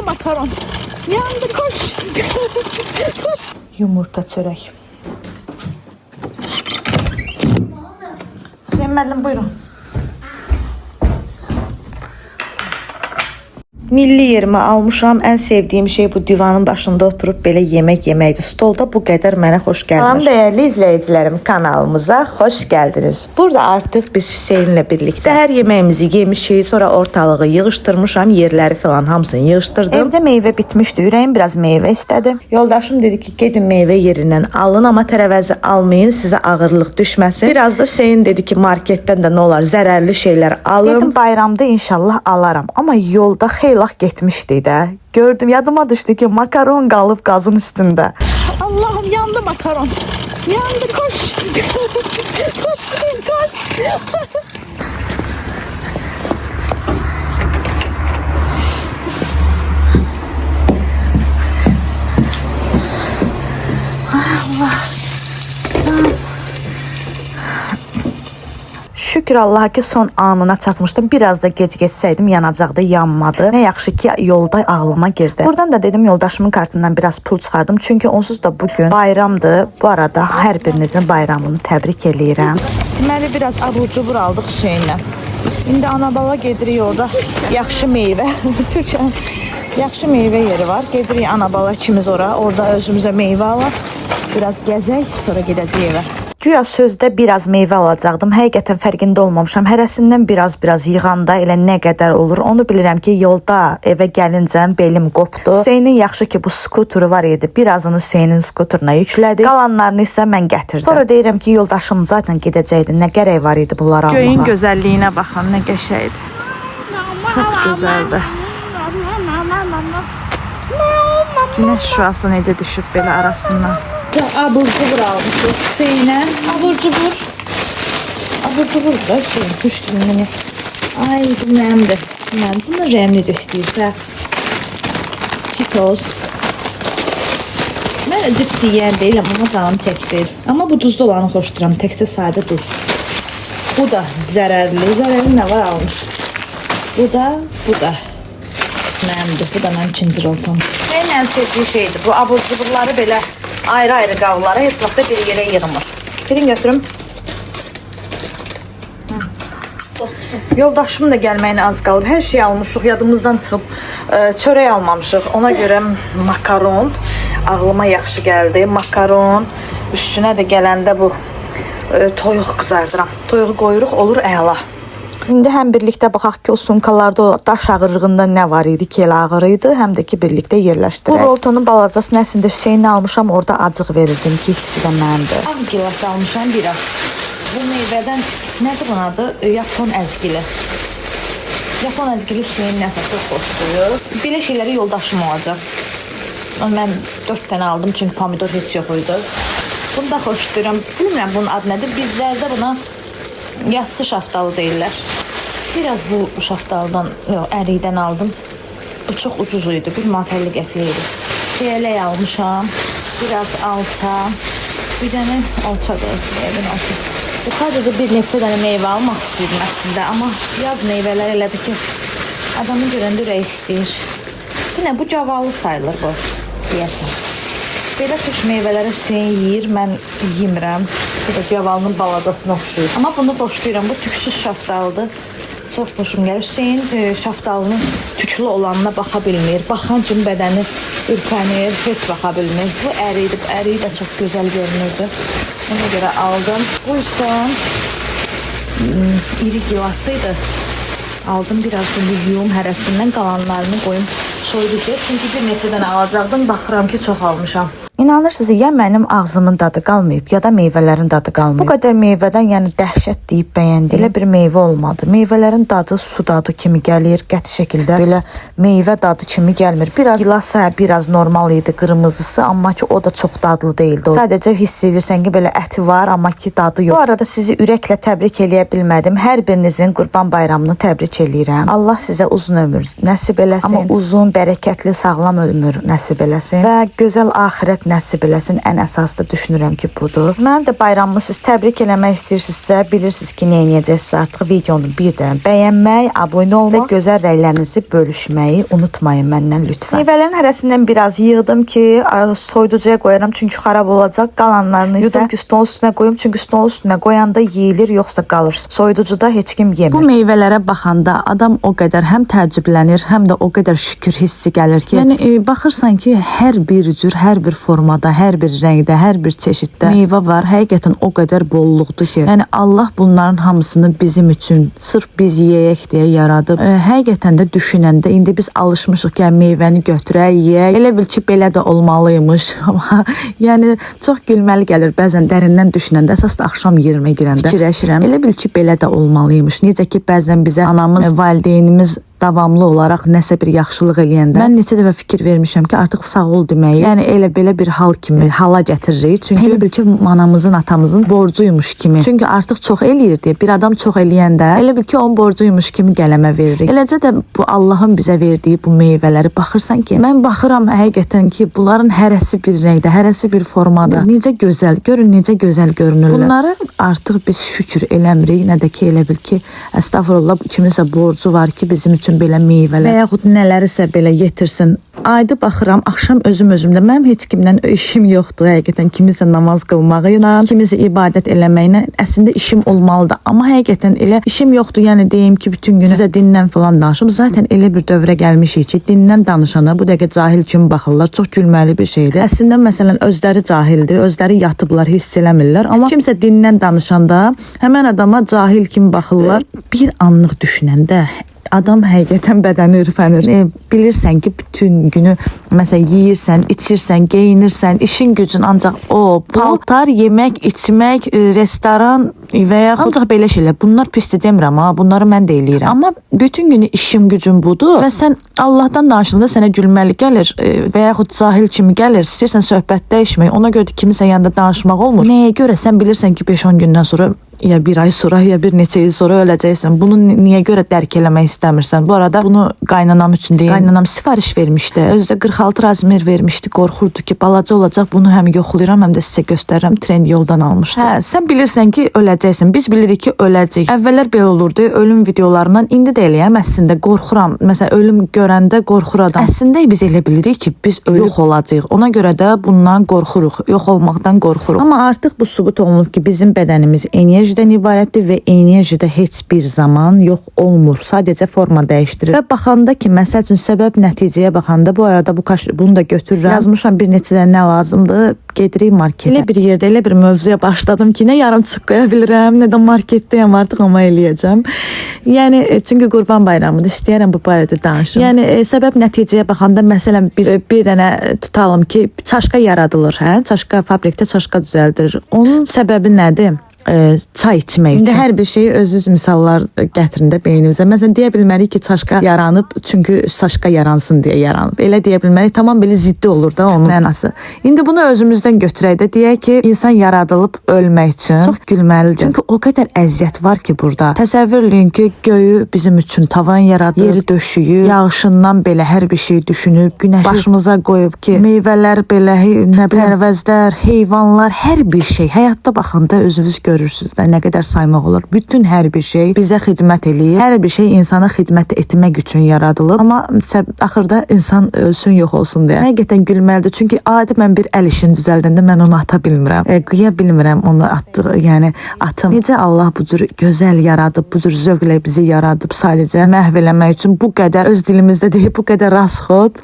Yandı makaron. Yandı, koş. Yumurta çörək. Hüseyin müəllim, buyurun. Milli yerimi almışam. Ən sevdiyim şey bu divanın başında oturub belə yemək yeməkdir. Stolda bu qədər mənə xoş gəlmir. Salam dəyərli izləyicilərim, kanalımıza xoş gəldiniz. Burada artıq biz Hüseynlə birlikdə səhər yeməyimizi yemişik, sonra ortalığı yığışdırmışam, yerləri falan hamısını yığışdırdım. Evdə meyvə bitmişdi, ürəyim biraz meyvə istədi. Yoldaşım dedi ki, gedin meyvə yerindən alın, amma tərəvəzi almayın, sizə ağırlıq düşməsin. Biraz da Hüseyn dedi ki, marketdən də nə olar zərərli şeylər alın. Dedim bayramda inşallah alaram, amma yolda xeylaq getmişdik də. Gördüm, yadıma düşdü ki, makaron qalıb qazın üstündə. Allah'ım, yandı makaron. Yandı, koş. Koş Hüseyin, koş. Şükür Allaha ki, son anına çatmışdım. Biraz da gec getsəydim yanacaqdı, yanmadı. Nə yaxşı ki, yolda ağlıma girdi. Buradan da dedim yoldaşımın kartından biraz pul çıxardım. Çünki onsuz da bu gün bayramdır. Bu arada hər birinizin bayramını təbrik eləyirəm. Deməli biraz abur cubur aldıq Hüseynlə. İndi Anabala gedirik, orada yaxşı meyvə. Türkçə yaxşı meyvə yeri var. Gedirik Anabala ikimiz ora. Orada özümüzə meyvə alaq. Biraz gəzək, sonra gedəcəyik evə. Güya sözdə biraz meyvə alacaqdım. Həqiqətən fərqində olmamışam. Hərəsindən biraz-biraz yığanda elə nə qədər olur, onu bilirəm ki, yolda evə gəlincə belim qopdu. Hüseynin yaxşı ki, bu skuturu var idi. Birazını Hüseynin skuturuna yüklədik. Qalanlarını isə mən gətirdim. Sonra deyirəm ki, yoldaşım zaten gedəcəkdi. Nə gərək var idi bunları almağa? Göyün gözəlliyinə baxın, nə qəşəngdir. Çox gözəldir. Günəş şüası necə düşüb belə arasından. Abur cubur almışıq Hüseynə. Abur cubur. Abur cubur da Hüseyn düşdü məni. Ay, bu mənimdir. Mən bunu rəyim necə istəyirsə. Cheetos. Mən cips yeyən deyiləm, amma canım çəkdi. Amma bu duzlu olanı xoşduram. Təkcə sadə duz. Bu da zərərli. Zərərli nə var almış. Bu da, bu da. Mənimdir. Bu da mənim ikinci roltum. Mənim ən sevdiyim şeydir. Bu abur cuburları belə ayrı-ayrı qablara heç vaxt da bir yerə yığmır. Birini götürüm. Yoldaşım da gəlməyinə az qalıb. Hər şey almışıq, yadımızdan çıxıb. Çörək almamışıq. Ona görə makaron ağlıma yaxşı gəldi. Makaron üstünə də gələndə bu toyuq qızardıram. Toyuğu qoyuruq, olur əla. İndi həm birlikdə baxaq ki, o sumkalarda o daş ağırlığında nə var idi ki, elə ağır idi, həm də ki, birlikdə yerləşdirək. Bu roltonun balacasını əslində Hüseynə almışam, orada acıq verirdim ki, ikisi də mənimdir. Ağ gilas almışam biraz. Bu meyvədən nədir bunun adı? Yapon əzgili. Yapon əzgili Hüseyin nəsə çox xoşlayır. Belə şeyləri yoldaşım alacaq. Mən 4 dənə aldım çünki pomidor heç yox idi. Bunu da xoşlayıram. Bilmirəm bunun adı nədir. Bizlərdə buna yassı şaftalı deyirlər. Biraz bu şaftalıdan, yox, ərikdən aldım. Bu çox ucuz idi. 1 manat 50 qəpiyə idi. Siyələk almışam. Biraz alça. Bir dənə alçadır. Yəqin alça. Bu sadəcə bir neçə dənə meyvə almaq istəyirdim əslində. Amma yaz meyvələri elədir ki, adamı görəndə ürək istəyir. Bu nə? Bu cavalı sayılır bu. Deyəsən. Belə turş meyvələri Hüseyin yeyir, mən yemirəm. Bu da cavalının balacasına oxşayır. Amma bunu xoşlayıram. Bu tüksüz şaftalıdır. Çox xoşum gəlir. Hüseyin şaftalının tüklü olanına baxa bilmir. Baxan kimi bədəni ürpənir, heç baxa bilmir. Bu əriydi. Bu əriyi də çox gözəl görünürdü. Ona görə aldım. Bu isə iri gilası idi. Aldım biraz indi yuyum hərəsindən, qalanlarını qoyum soyuducuya. Çünki bir neçə dənə alacaqdım. Baxıram ki, çox almışam. İnanırsınız, ya mənim ağzımın dadı qalmayıb, ya da meyvələrin dadı qalmayıb. Bu qədər meyvədən, yəni dəhşət deyib bəyəndim. Elə bir meyvə olmadı. Meyvələrin dadı su dadı kimi gəlir, qəti şəkildə belə meyvə dadı kimi gəlmir. Biraz gilası hə, biraz normal idi qırmızısı, amma ki o da çox dadlı deyildi. Sadəcə hiss edirsən ki, belə əti var, amma ki dadı yox. Bu arada sizi ürəklə təbrik eləyə bilmədim. Hər birinizin Qurban Bayramını təbrik eləyirəm. Allah sizə uzun ömür nəsib eləsin. Amma uzun, bərəkətli, sağlam ömür nəsib eləsin və gözəl axirət nəsib eləsin. Ən əsası da düşünürəm ki, budur. Mənim də bayramımı siz təbrik eləmək istəyirsinizsə, bilirsiniz ki, nə edəcəksiniz artıq videonu bir dənə bəyənmək, abunə olmaq və gözəl rəylərinizi bölüşməyi unutmayın məndən lütfən. Meyvələrin hərəsindən biraz yığdım ki, soyuducuya qoyaram çünki xarab olacaq. Qalanlarını isə yudum ki, stolun üstünə qoyum çünki stolun üstünə qoyanda yeyilir, yoxsa qalır. Soyuducuda heç kim yemir. Bu meyvələrə baxanda adam o qədər həm təəccüblənir, həm də o qədər şükür hissi gəlir ki, yəni baxırsan ki, hər bir cür, hər bir formada, hər bir rəngdə, hər bir çeşiddə meyvə var. Həqiqətən o qədər bolluqdur ki, yəni Allah bunların hamısını bizim üçün sırf biz yeyək deyə yaradıb. Həqiqətən də düşünəndə indi biz alışmışıq ki, yəni meyvəni götürək, yeyək. Elə bil ki, belə də olmalıymış. Amma yəni çox gülməli gəlir bəzən dərindən düşünəndə, əsas da axşam yerimə girəndə fikirləşirəm. Elə bil ki, belə də olmalıymış. Necə ki, bəzən bizə anamız, valideynimiz davamlı olaraq nəsə bir yaxşılıq eləyəndə mən neçə dəfə fikir vermişəm ki, artıq sağ ol deməyi, yəni elə belə bir hal kimi hala gətiririk. Çünki elə bil ki, anamızın, atamızın borcuymuş kimi. Çünki artıq çox eləyir deyə bir adam çox eləyəndə elə bil ki, onun borcuymuş kimi qələmə veririk. Eləcə də bu Allahın bizə verdiyi bu meyvələri baxırsan ki, mən baxıram həqiqətən ki, bunların hərəsi bir rəngdə, hərəsi bir formada. Necə gözəl, görün necə gözəl görünürlər. Bunları artıq biz şükür eləmirik, nə də ki elə bil ki, əstəğfurullah kiminsə borcu var ki, bizim üçün belə meyvələr və yaxud nələrisə belə yetirsin. Ayda baxıram, axşam özüm özümdə mənim heç kimdən işim yoxdur həqiqətən. Kimisə namaz qılmağı ilə, kimisə ibadət eləməyinə əslində işim olmalıdır. Amma həqiqətən elə işim yoxdur. Yəni deyim ki, bütün gün sizə dindən falan danışım. Zaten elə bir dövrə gəlmişik ki, dindən danışana bu dəqiqə cahil kimi baxırlar. Çox gülməli bir şeydir. Əslində məsələn özləri cahildir, özləri yatıblar, hiss eləmirlər. Amma kimsə dindən danışanda həmən adama cahil kimi baxırlar. Bir anlıq düşünəndə adam həqiqətən bədəni ürpənir. Bilirsən ki, bütün günü məsələn yeyirsən, içirsən, geyinirsən, işin gücün ancaq o, paltar, yemək, içmək, restoran və yaxud ancaq belə şeylər. Bunlar pisdir demirəm ha, bunları mən də eləyirəm. Amma bütün günü işim gücüm budur və sən Allahdan danışanda sənə gülməli gəlir və yaxud cahil kimi gəlir. İstəyirsən söhbət dəyişmək, ona görə də kiminsə yanında danışmaq olmur. Nəyə görə? Sən bilirsən ki, 5-10 gündən sonra ya bir ay sonra ya bir neçə il sonra öləcəksən. Bunu niyə görə dərk eləmək istəmirsən? Bu arada bunu qaynanam üçün deyim. Qaynanam sifariş vermişdi. Özü də 46 razmer vermişdi. Qorxurdu ki, balaca olacaq. Bunu həm yoxlayıram, həm də sizə göstərirəm. Trendyoldan almışdı. Hə, sən bilirsən ki, öləcəksən. Biz bilirik ki, öləcəyik. Əvvəllər belə olurdu. Ölüm videolarından indi də eləyəm. Əslində qorxuram. Məsələn, ölüm görəndə qorxur adam. Əslində biz elə bilirik ki, biz ölüb yox olacağıq. Ona görə də bundan qorxuruq. Yox olmaqdan qorxuruq. Amma artıq bu sübut olunub ki, bizim bədənimiz enerjidən ibarətdir və enerji də heç bir zaman yox olmur. Sadəcə forma dəyişdirir. Və baxanda ki, məsəl üçün səbəb nəticəyə baxanda bu arada bu bunu da götürürəm. Yazmışam bir neçə dənə nə lazımdır. Gedirik marketə. Elə bir yerdə elə bir mövzuya başladım ki, nə yarımçıq qoya bilirəm, nə də marketdəyəm artıq, amma eləyəcəm. Yəni çünki Qurban Bayramıdır, istəyirəm bu barədə danışım. Yəni səbəb nəticəyə baxanda məsələn biz bir dənə tutalım ki, çaşka yaradılır, hə? Çaşka fabrikdə çaşka düzəldilir. Onun səbəbi nədir? Çay içmək üçün. İndi hər bir şeyi özünüz misallar gətirin də beynimizə. Məsələn deyə bilmərik ki, çaşka yaranıb çünki çaşka yaransın deyə yaranıb. Elə deyə bilmərik. Tamam belə ziddi olur da onun mənası. İndi bunu özümüzdən götürək də deyək ki, insan yaradılıb ölmək üçün. Çox gülməlidir. Çünki o qədər əziyyət var ki burada. Təsəvvür eləyin ki, göyü bizim üçün tavan yaradıb, yeri döşüyüb, yağışından belə hər bir şey düşünüb, günəşi başımıza qoyub ki, meyvələr belə, nə bilim, tərəvəzlər, heyvanlar, hər bir şey. Həyatda baxanda özünüz görürsünüz də nə qədər saymaq olur. Bütün hər bir şey bizə xidmət eləyir. Hər bir şey insana xidmət etmək üçün yaradılıb. Amma axırda insan ölsün, yox olsun deyə. Həqiqətən gülməlidir. Çünki adi mən bir əl işini düzəldəndə mən onu ata bilmirəm. Qıya bilmirəm onu atdığı, yəni atım. Necə Allah bu cür gözəl yaradıb, bu cür zövqlə bizi yaradıb sadəcə məhv eləmək üçün bu qədər öz dilimizdə deyib bu qədər rasxod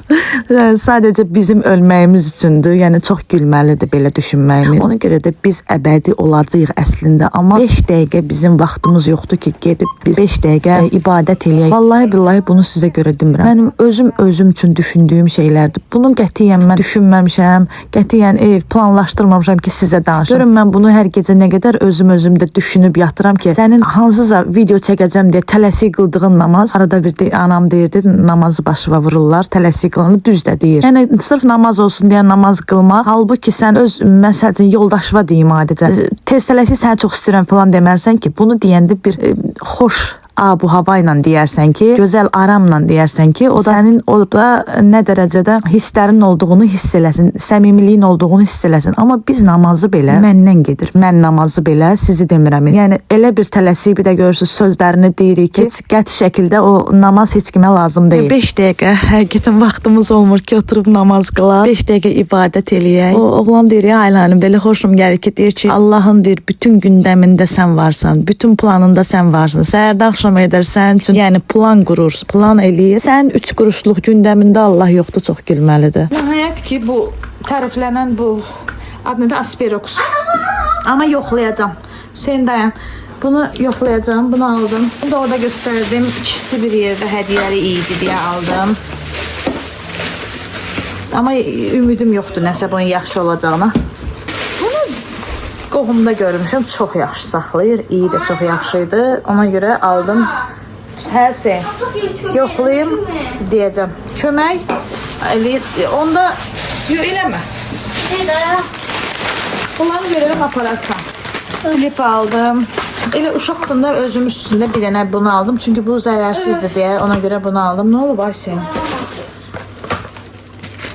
sadəcə bizim ölməyimiz üçündür. Yəni çox gülməlidir belə düşünməyimiz. Ona görə də biz əbədi olacağıq əslində, amma 5 dəqiqə bizim vaxtımız yoxdur ki, gedib biz 5 dəqiqə ibadət eləyək. Vallahi billahi bunu sizə görə demirəm. Mənim özüm üçün düşündüyüm şeylərdir. Bunu qətiyyən mən düşünməmişəm, qətiyyən planlaşdırmamışam ki, sizə danışım. Görün mən bunu hər gecə nə qədər özüm özümdə düşünüb yatıram ki, sənin hansısa video çəkəcəm deyə tələsik qıldığın namaz, arada bir de, anam deyirdi, namazı başıma vururlar, tələsik qılını düz də deyir. Yəni sırf namaz olsun deyə namaz qılmaq, halbuki sən öz məsələn yoldaşına deyim adicə. Tez tələsik səni çox istəyirəm falan demərsən ki, bunu deyəndə bir xoş bu hava ilə deyərsən ki, gözəl aramla deyərsən ki, o da sənin orada nə dərəcədə hisslərin olduğunu hiss eləsin, səmimiliyin olduğunu hiss eləsin. Amma biz namazı belə məndən gedir. Mən namazı belə sizi demirəm. Yəni elə bir tələsik, bir də görürsüz sözlərini deyirik ki, heç qəti şəkildə o namaz heç kimə lazım deyil. 5 dəqiqə həqiqətən vaxtımız olmur ki, oturub namaz qılaq. 5 dəqiqə ibadət eləyək. O oğlan deyir, ya Ayla xanım, elə xoşum gəlir ki, deyir ki, Allahın deyir, bütün gündəmində sən varsan, bütün planında sən varsan. Səhərdə axşama qədər sənin üçün, yəni plan qurur, plan eləyir. Sənin 3 quruşluq gündəmində Allah yoxdur, çox gülməlidir. Nəhayət ki, bu təriflənən bu ad nədir? Asperox. Amma yoxlayacağam. Hüseyn dayan. Bunu yoxlayacağam. Bunu aldım. Bunu da orada göstərdim. İkisi bir yerdə hədiyyəli idi deyə aldım. Amma ümidim yoxdur nəsə bunun yaxşı olacağına. Bunu qohumda görmüşəm. Çox yaxşı saxlayır. İyi də çox yaxşı idi. Ona görə aldım. Hər şey. Yoxlayım deyəcəm. Kömək eləyir. Onda yox eləmə. Bunları verərəm apararsan. Slip aldım. Elə uşaq üçün də özüm üstündə bir dənə bunu aldım. Çünki bu zərərsizdir deyə ona görə bunu aldım. Nə olub Ayşə?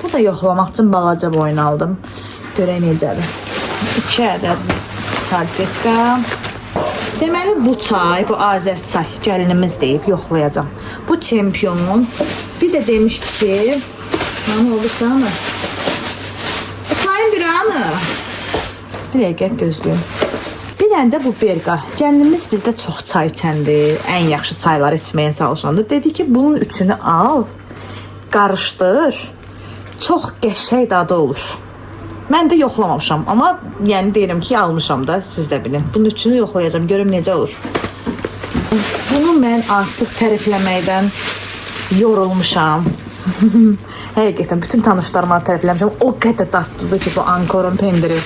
Bu da yoxlamaq üçün balaca boyun aldım. Görək necədir. 2 ədəd salfetka. Deməli bu çay, bu Azər çay gəlinimiz deyib yoxlayacağam. Bu çempionun bir də demişdi ki, nə oldu sana? Bu çayın bir anı. Bir dəqiqə gözləyim. Bir dənə də bu Berqa. Gəlinimiz bizdə çox çay içəndi, ən yaxşı çayları içməyə çalışandı. Dedi ki, bunun üçünü al, qarışdır. Çox qəşəng dadı olur. Mən də yoxlamamışam, amma yəni deyirəm ki, almışam da, siz də bilin. Bunun üçünü yoxlayacağam, görüm necə olur. Bunu mən artıq tərifləməkdən yorulmuşam. Həqiqətən bütün tanışlarıma tərifləmişəm. O qədər dadlıdır ki, bu Ankorun pendiri.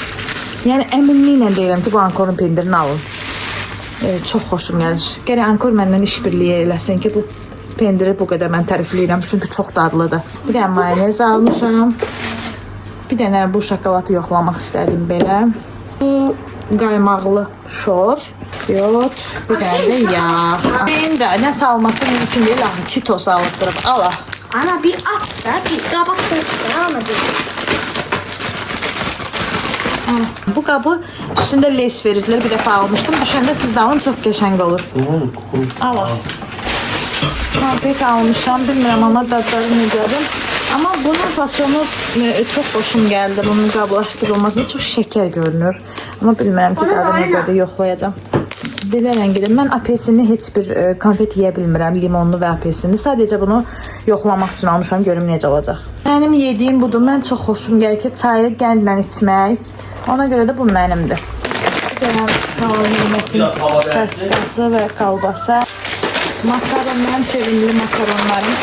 Yəni əminliklə deyirəm ki, bu Ankorun pendirini alın. Çox xoşum gəlir. Gərək Ankor məndən işbirliyi eləsin ki, bu pendiri bu qədər mən tərifləyirəm, çünki çox dadlıdır. Bir dənə mayonez almışam. Bir dənə bu şokoladı yoxlamaq istədim belə. Bu qaymaqlı şor, istiot, bir dənə də yağ. İndi nə salması mümkün deyil axı, Cheetos alıbdırıb. Ala. Ana bir at da bir kabak da ana bir. Bu qabı üstündə leys verirdilər. Bir dəfə almışdım. Düşəndə siz də alın, çox qəşəng olur. Ala. Konfet almışam, bilmirəm amma dadları necədir. Amma bunun fasonu çox xoşum gəldi. Bunun qablaşdırılması çox şəkər görünür. Amma bilmirəm ki, dadı necədir, yoxlayacağam. Belə rəngidir. Mən apelsinli heç bir konfet yeyə bilmirəm, limonlu və apelsinli. Sadəcə bunu yoxlamaq üçün almışam, görüm necə olacaq. Mənim yediyim budur. Mən çox xoşum gəlir ki, çayı qəndlə içmək. Ona görə də bu mənimdir. Bir dənə halal nimətin səskası və kalbasa. Makaron, mənim sevimli makaronlarım.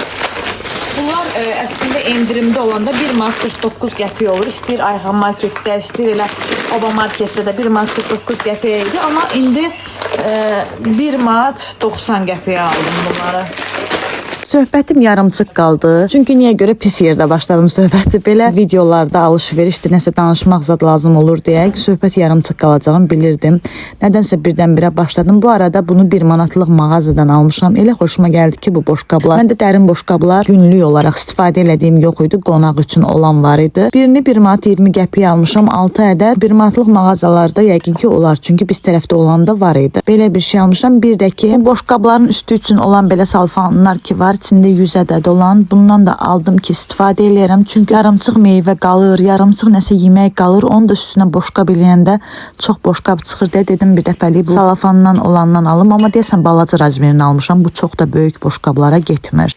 Bunlar əslində endirimdə olanda 1 manat 49 qəpik olur. İstəyir Ayxan marketdə, istəyir elə Oba marketdə də 1 manat 49 qəpiyə idi. Amma indi 1 manat 90 qəpiyə aldım bunları. Söhbətim yarımçıq qaldı. Çünki niyə görə pis yerdə başladım söhbəti. Belə videolarda alış-verişdir, nəsə danışmaq zad lazım olur deyə söhbət yarımçıq qalacağını bilirdim. Nədənsə birdən-birə başladım. Bu arada bunu 1 manatlıq mağazadan almışam. Elə xoşuma gəldi ki, bu boşqablar. Məndə dərin boşqablar günlük olaraq istifadə elədiyim yox idi. Qonaq üçün olan var idi. Birini 1 manat 20 qəpiyə almışam. 6 ədəd 1 manatlıq mağazalarda yəqin ki olar. Çünki biz tərəfdə olanda var idi. Belə bir şey almışam. Bir də ki, bu boşqabların üstü üçün olan belə salfanlar ki var. İçində 100 ədəd olan. Bundan da aldım ki, istifadə eləyərəm. Çünki yarımçıq meyvə qalır, yarımçıq nəsə yemək qalır. Onu da üstünə boşqab eləyəndə çox boşqab çıxır deyə dedim bir dəfəlik bu salafandan olandan alım. Amma deyəsən balaca razmerini almışam. Bu çox da böyük boşqablara getmir.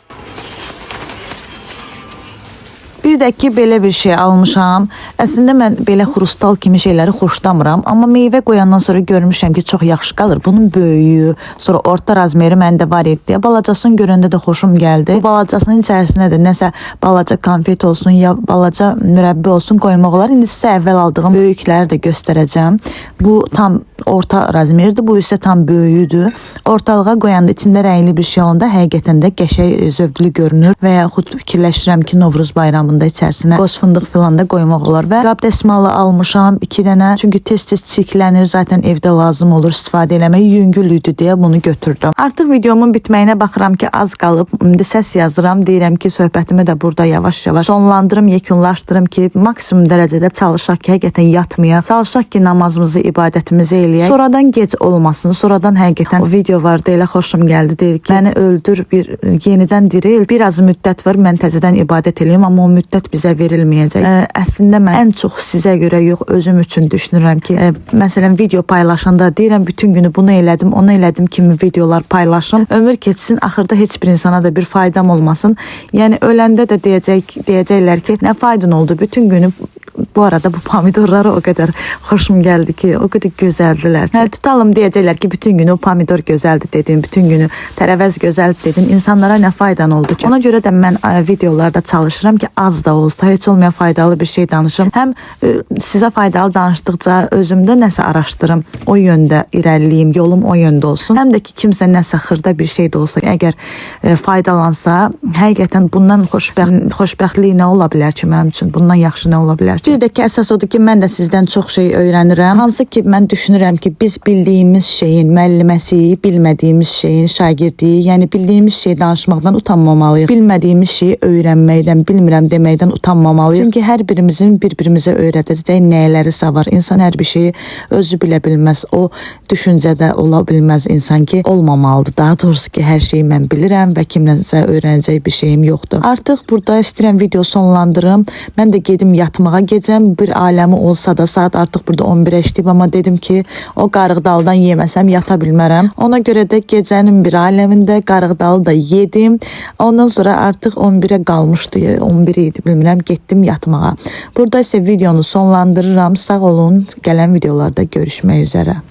Bir də ki, belə bir şey almışam. Əslində mən belə xrustal kimi şeyləri xoşlamıram, amma meyvə qoyandan sonra görmüşəm ki, çox yaxşı qalır. Bunun böyüyü, sonra orta razmeri məndə var idi deyə balacasını görəndə də xoşum gəldi. Bu balacasının içərisinə də nəsə balaca konfet olsun ya balaca mürəbbə olsun qoymaq olar. İndi sizə əvvəl aldığım böyükləri də göstərəcəm. Bu tam orta razmerdir, bu isə tam böyüyüdür. Ortalığa qoyanda içində rəngli bir şey olanda həqiqətən də qəşəng, zövqlü görünür və yaxud fikirləşirəm ki, Novruz bayramında da içərisinə qoz fındıq filan da qoymaq olar və qab dəsmalı almışam 2 dənə. Çünki tez-tez çirklənir, zaten evdə lazım olur istifadə eləmək. Yüngül idi deyə bunu götürdüm. Artıq videomun bitməyinə baxıram ki, az qalıb. İndi səs yazıram, deyirəm ki, söhbətimi də burada yavaş-yavaş sonlandırım, yekunlaşdırım ki, maksimum dərəcədə çalışaq ki, həqiqətən yatmayaq. Çalışaq ki, namazımızı, ibadətimizi eləyək. Sonradan gec olmasın. Sonradan həqiqətən o video vardı, elə xoşum gəldi. Deyir ki, məni öldür, bir yenidən diril. Biraz müddət var, mən təzədən ibadət eləyim, amma o müddət bizə verilməyəcək. Əslində mən ən çox sizə görə yox, özüm üçün düşünürəm ki, məsələn video paylaşanda deyirəm bütün günü bunu elədim, onu elədim kimi videolar paylaşım. Ömür keçsin, axırda heç bir insana da bir faydam olmasın. Yəni öləndə də deyəcəklər ki, nə faydan oldu? Bütün günü. Bu arada bu pomidorlara o qədər xoşum gəldi ki, o qədər gözəldilər ki. Hə, tutalım deyəcəklər ki, bütün günü o pomidor gözəldi dedin, bütün günü tərəvəz gözəldi dedin. İnsanlara nə faydan oldu ki? Ona görə də mən videolarda çalışıram ki, az da olsa, heç olmayan faydalı bir şey danışım. Həm sizə faydalı danışdıqca özümdə nəsə araşdırım, o yöndə irəliləyim, yolum o yöndə olsun. Həm də ki, kimsə nəsə xırda bir şey də olsa, əgər faydalansa, həqiqətən bundan xoşbəxtlik nə ola bilər ki mənim üçün? Bundan yaxşı nə ola bilər ki? Bir də ki, əsas odur ki, mən də sizdən çox şey öyrənirəm. Hansı ki, mən düşünürəm ki, biz bildiyimiz şeyin müəlliməsiyik, bilmədiyimiz şeyin şagirdiyik. Yəni bildiyimiz şeyi danışmaqdan utanmamalıyıq. Bilmədiyimiz şeyi öyrənməkdən, bilmirəm deməkdən utanmamalıyıq. Çünki hər birimizin bir-birimizə öyrədəcəyi nəylərisə var. İnsan hər bir şeyi özü bilə bilməz. O düşüncədə ola bilməz insan ki, olmamalıdır. Daha doğrusu ki, hər şeyi mən bilirəm və kimdənsə öyrənəcək bir şeyim yoxdur. Artıq burada istəyirəm video sonlandırım. Mən də gedim yatmağa. Gecəm bir aləmi olsa da saat artıq burada 11-ə işləyib, amma dedim ki, o qarıqdaldan yeməsəm yata bilmərəm. Ona görə də gecənin bir aləmində qarıqdalı da yedim. Ondan sonra artıq 11-ə qalmışdı, 11 idi bilmirəm, getdim yatmağa. Burada isə videonu sonlandırıram. Sağ olun. Gələn videolarda görüşmək üzrə.